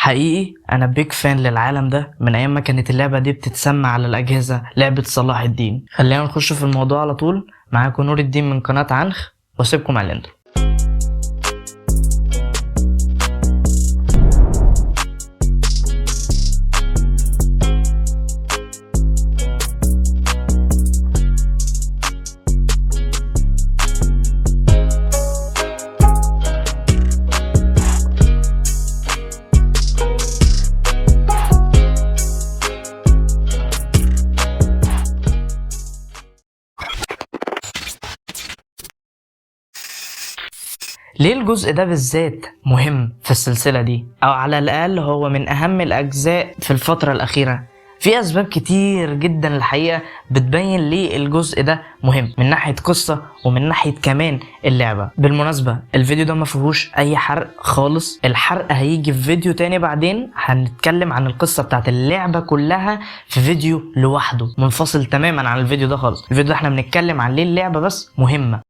حقيقي انا big fan للعالم ده من ايام ما كانت اللعبة دي بتتسمى على الاجهزة لعبة صلاح الدين. خلينا نخش في الموضوع على طول. معاكم نور الدين من قناة عنخ، واسيبكم على ال intro. ليه الجزء ده بالذات مهم في السلسلة دي، او على الاقل هو من اهم الاجزاء في الفترة الاخيرة؟ في اسباب كتير جدا الحقيقة بتبين ليه الجزء ده مهم من ناحية قصة ومن ناحية كمان اللعبة. بالمناسبة الفيديو ده ما فيهوش اي حرق خالص، الحرق هيجي في فيديو تاني بعدين، هنتكلم عن القصة بتاعت اللعبة كلها في فيديو لوحده منفصل تماما عن الفيديو ده خالص. الفيديو ده احنا بنتكلم عن ليه اللعبة بس مهمة.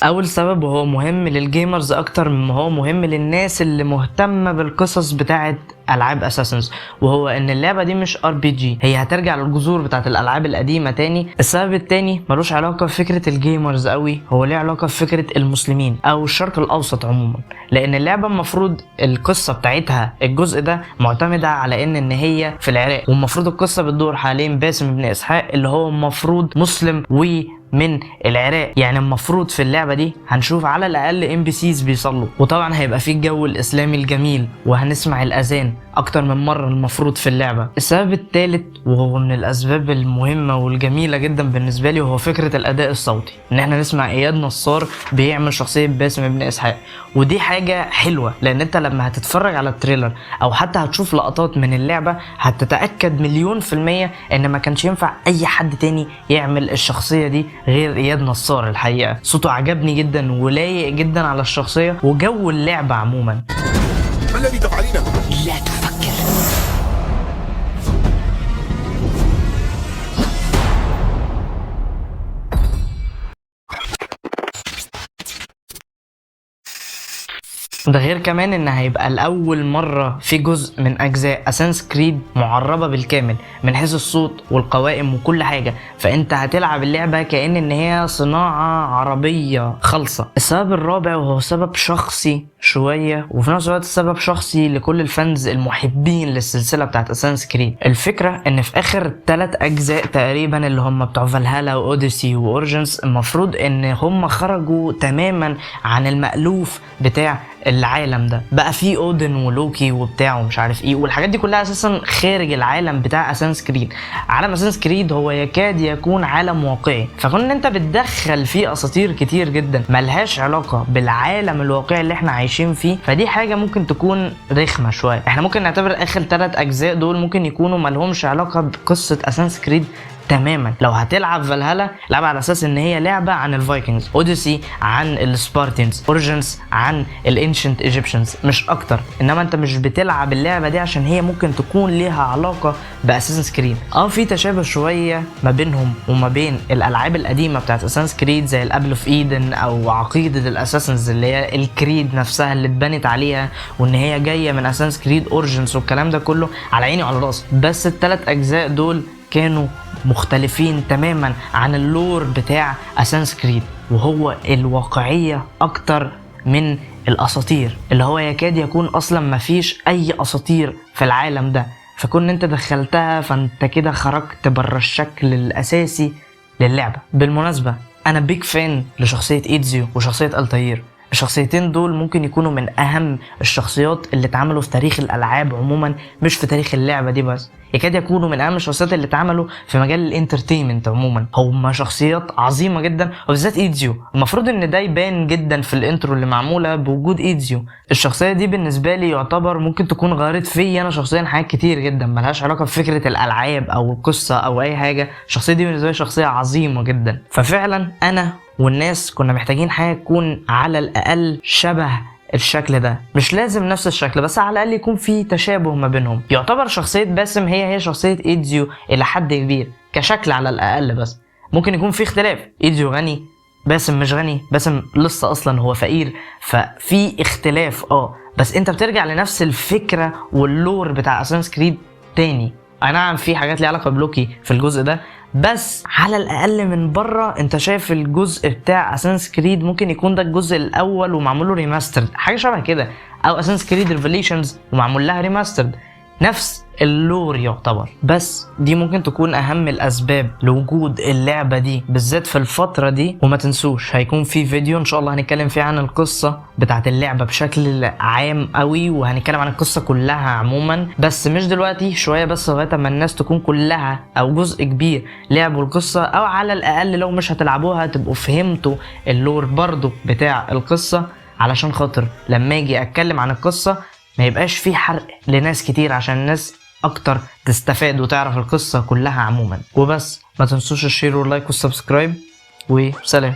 اول سبب وهو مهم لل gamers اكتر مما هو مهم للناس اللي مهتمة بالقصص بتاعه العاب Assassin's، وهو ان اللعبة دي مش RPG، هي هترجع للجذور بتاعه الالعاب القديمة تاني. السبب التاني ملوش علاقة بفكره ال gamers قوي، هو ليه علاقة بفكره المسلمين او الشرق الاوسط عموما، لان اللعبة المفروض القصة بتاعتها الجزء ده معتمدة على ان هي في العراق، والمفروض القصة بتدور حوالين باسم بن اسحاق اللي هو المفروض مسلم و من العراق. يعني المفروض في اللعبة دي هنشوف على الاقل NPCs بيصلوا، وطبعا هيبقى في الجو الاسلامي الجميل وهنسمع الاذان اكتر من مرة المفروض في اللعبة. السبب الثالث وهو من الاسباب المهمة والجميلة جدا بالنسبة لي، وهو فكرة الاداء الصوتي، ان احنا نسمع اياد نصار بيعمل شخصية باسم ابن اسحاق، ودي حاجة حلوة لان انت لما هتتفرج على ال trailer او حتى هتشوف لقطات من اللعبة هتتاكد 1,000,000% ان ما كانش ينفع اي حد تاني يعمل الشخصية دي غير اياد نصار. الحقيقة صوته عجبني جدا ولايق جدا على الشخصية وجو اللعبة عموما. ما الذي تفعلينه؟ لا تفكر. ده غير كمان ان هيبقى الاول مرة في جزء من اجزاء Assassin's Creed معربة بالكامل من حيث الصوت والقوائم وكل حاجة، فانت هتلعب اللعبة كأن ان هي صناعة عربية خالصة. السبب الرابع وهو سبب شخصي شوية وفي نفس الوقت سبب شخصي لكل ال fans المحبين للسلسلة بتاعت Assassin's Creed، الفكرة ان في اخر 3 اجزاء تقريبا اللي هم بتوع Valhalla و Odyssey و Origins، المفروض ان هم خرجوا تماما عن المألوف بتاع العالم ده، بقى فيه اودن ولوكي وبتاع ومش عارف ايه والحاجات دي كلها اساسا خارج العالم بتاع Assassin's Creed. عالم Assassin's Creed هو يكاد يكون عالم واقعي، فكون انت بتدخل فيه اساطير كتير جدا ملهاش علاقة بالعالم الواقعي اللي احنا عايشين فيه، فدي حاجة ممكن تكون رخمة شوية. احنا ممكن نعتبر اخر 3 اجزاء دول ممكن يكونوا ملهمش علاقة بقصة Assassin's Creed تماما. لو هتلعب فالهالا لعب على اساس ان هي لعبه عن ال Vikings، Odyssey عن ال Spartans، Origins عن ال ancient Egyptians، مش اكتر. انما انت مش بتلعب اللعبة دي عشان هي ممكن تكون ليها علاقة ب Assassin's Creed. في تشابه شوية ما بينهم وما بين الالعاب القديمة بتاعت Assassin's Creed زي ال Apple of Eden او عقيدة ال Assassins اللي هي ال creed نفسها اللي اتبنت عليها وان هي جاية من Assassin's Creed Origins والكلام ده كله على عيني وعلى راسي، بس ال3 اجزاء دول كانوا مختلفين تماما عن ال lore بتاع Assassin's Creed، وهو الواقعية اكتر من الاساطير، اللي هو يكاد يكون اصلا مفيش اي اساطير في العالم ده، فكون انت دخلتها فانت كده خرجت بره الشكل الاساسي للعبة. بالمناسبة انا big fan لشخصية ايدزيو وشخصية التاير، الشخصيتين دول ممكن يكونوا من اهم الشخصيات اللي اتعملوا في تاريخ الالعاب عموما، مش في تاريخ اللعبة دي بس، يكاد يكونوا من اهم الشخصيات اللي اتعملوا في مجال ال entertainment عموما. هم شخصيات عظيمة جدا، وبالذات ايدزيو المفروض ان ده يبان جدا في ال intro اللي معمولة بوجود ايدزيو. الشخصية دي بالنسبة لي يعتبر ممكن تكون غيرت فيا انا شخصيا حاجات كتير جدا ملهاش علاقة بفكره الالعاب او القصة او اي حاجة. الشخصية دي بالنسبة لي شخصية عظيمة جدا، ففعلا انا والناس كنا محتاجين حاجة تكون على الاقل شبه الشكل ده، مش لازم نفس الشكل بس على الاقل يكون في تشابه ما بينهم. يعتبر شخصية باسم هي شخصية ايدزيو الى حد كبير كشكل على الاقل، بس ممكن يكون في اختلاف، ايدزيو غني، باسم مش غني، باسم لسه اصلا هو فقير، ففي اختلاف. بس انت بترجع لنفس الفكرة وال lore بتاع Assassin's Creed تاني. اي نعم في حاجات ليها علاقة بلوكي في الجزء ده، بس على الاقل من بره انت شايف الجزء بتاع Assassin's Creed ممكن يكون ده الجزء الاول ومعمول له remastered، حاجة شبه كده، او Assassin's Creed Revelations ومعمول لها remastered، نفس ال lore يعتبر. بس دي ممكن تكون اهم الاسباب لوجود اللعبة دي بالذات في الفترة دي. وما تنسوش هيكون في فيديو ان شاء الله هنتكلم فيه عن القصة بتاعت اللعبة بشكل عام قوي، وهنتكلم عن القصة كلها عموما، بس مش دلوقتي، شوية بس لغاية اما الناس تكون كلها او جزء كبير لعبوا القصة، او على الاقل لو مش هتلعبوها تبقوا فهمتوا ال lore برضو بتاع القصة، علشان خاطر لما اجي اتكلم عن القصة ما يبقاش في حرق لناس كتير، عشان الناس اكتر تستفاد وتعرف القصة كلها عموما. وبس، ما تنسوش ال share وال like وال subscribe، وسلام.